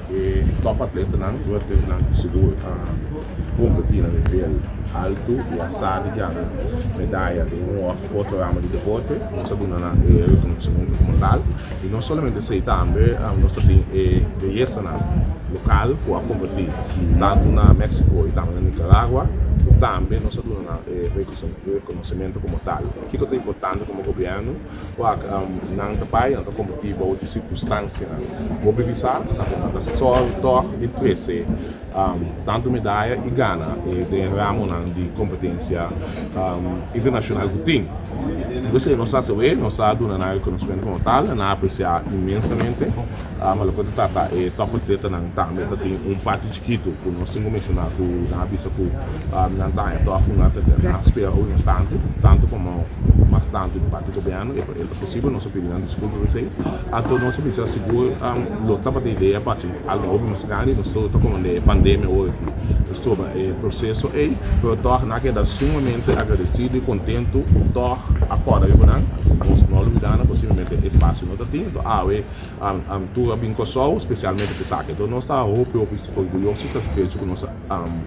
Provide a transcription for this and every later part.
E top atletanan, e atletanan ku sigur a kompetí na nivel altu i a sa di gana medaya den un òf otro rama di deporte, nos a duna nan e rekonosementu komo tal. I no solamente esei, tambe nos ta tin e beyesanan lokal ku a kompetí tantu na Mexico i tambe na Nicaragua, ku tambe nos a duna nan e rekonosementu komo tal. Kiko ta importante komo gobièrnu? Wak, nan ta bai, nan ta kompetí bou di sirkunstansianan hopi pisá, anto nan ta sòru tòg di trese tantu medaya i gana den ramonan di kompetensia internashonal ku tin. P'esei nos a hasi awe, nos a duna nan rekonosementu komo tal, nan a apresiá inmensamente. Ma loke ta trata e tòp atletanan tambe ta tin un parti chikitu ku nos tin ku menshoná ku nan a bisa ku nan ta haña tòg ku nan ta spera hopi mas tantu, tantu komo mas tantu di parti gobièrnu e ta posibel. Nos a pidi nan diskulpa pa esei. Anto nos a bisa sigur lo tabata idea pa hasi algu hopi mas grandi. Nos tur ta komprendé e pandemia awor aki ta stroba e proseso ei, pero tòg nan a keda sumamente agradesido i kontentu ku tòg a kòrda riba nan. Nos no a lubidá nan, posiblemente e espasio no ta tin. Anto awe Tur a bin Kòrsou spesialmente pa esaki. Enton nos ta hopi hopi orguyoso i satisfecho ku nos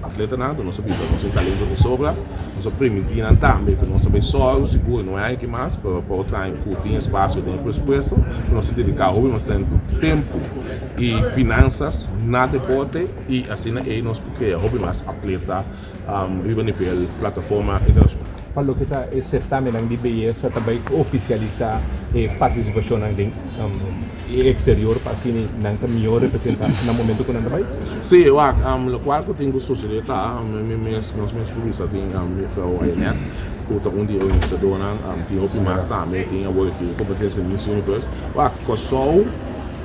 atletanan. Enton nos a bisa nos tin talento de sobra. Nos a primintí nan tambe ku nos ta bai sòru sigur no e aña aki mas pero pa otro aña ku tin espasio den e presupuesto ku nos ta dediká hopi mas tempu i finansas na deporte i asina ei nos por krea hopi mas atleta riba nivel plataforma internashonal. Pa loke ta e sertamennan di beyesa ta bai ofisialisá e partisipashonnan den e eksterior pa asina nan ta mihó representá na momento ku nan ta bai? Sí, wak, lokual ku tin ku susedé ta, mi mes, nos mes por bisa tin mefrou Ayenet ku ta un di e organisadónan, tin hopi mas tambe, tin awor aki e kompetensia di Miss Universe. Wak, Kòrsou.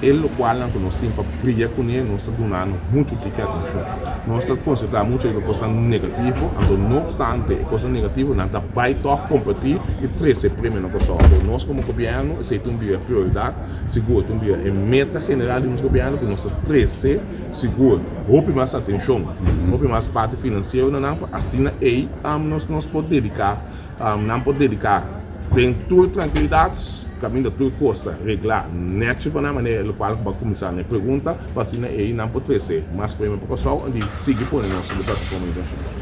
E lokualnan ku nos tin pa bria kuné, nos ta duna nan muchu tiki atenshon. Nos ta konsentrá muchu riba kosnan negativo, anto no opstante e kosnan negativo nan ta bai tòg kompetí i trese premio na Kòrsou. Anto nos komo gobièrnu esei ta un bira prioridat, sigur ta un bira e meta general di nos gobièrnu ku nos ta trese sigur hopi mas atenshon, hopi mas parti finansiero na nan pa asina ei nos nos por dediká. Nan por dediká den tur trankilidat, kaminda tur kos ta reglá nèchi pa nan, manera lokual ku bo a kuminsá na e pregunta, pa asina ei nan por trese mas premio pa Kòrsou i sigui pone nos riba plataforma internashonal.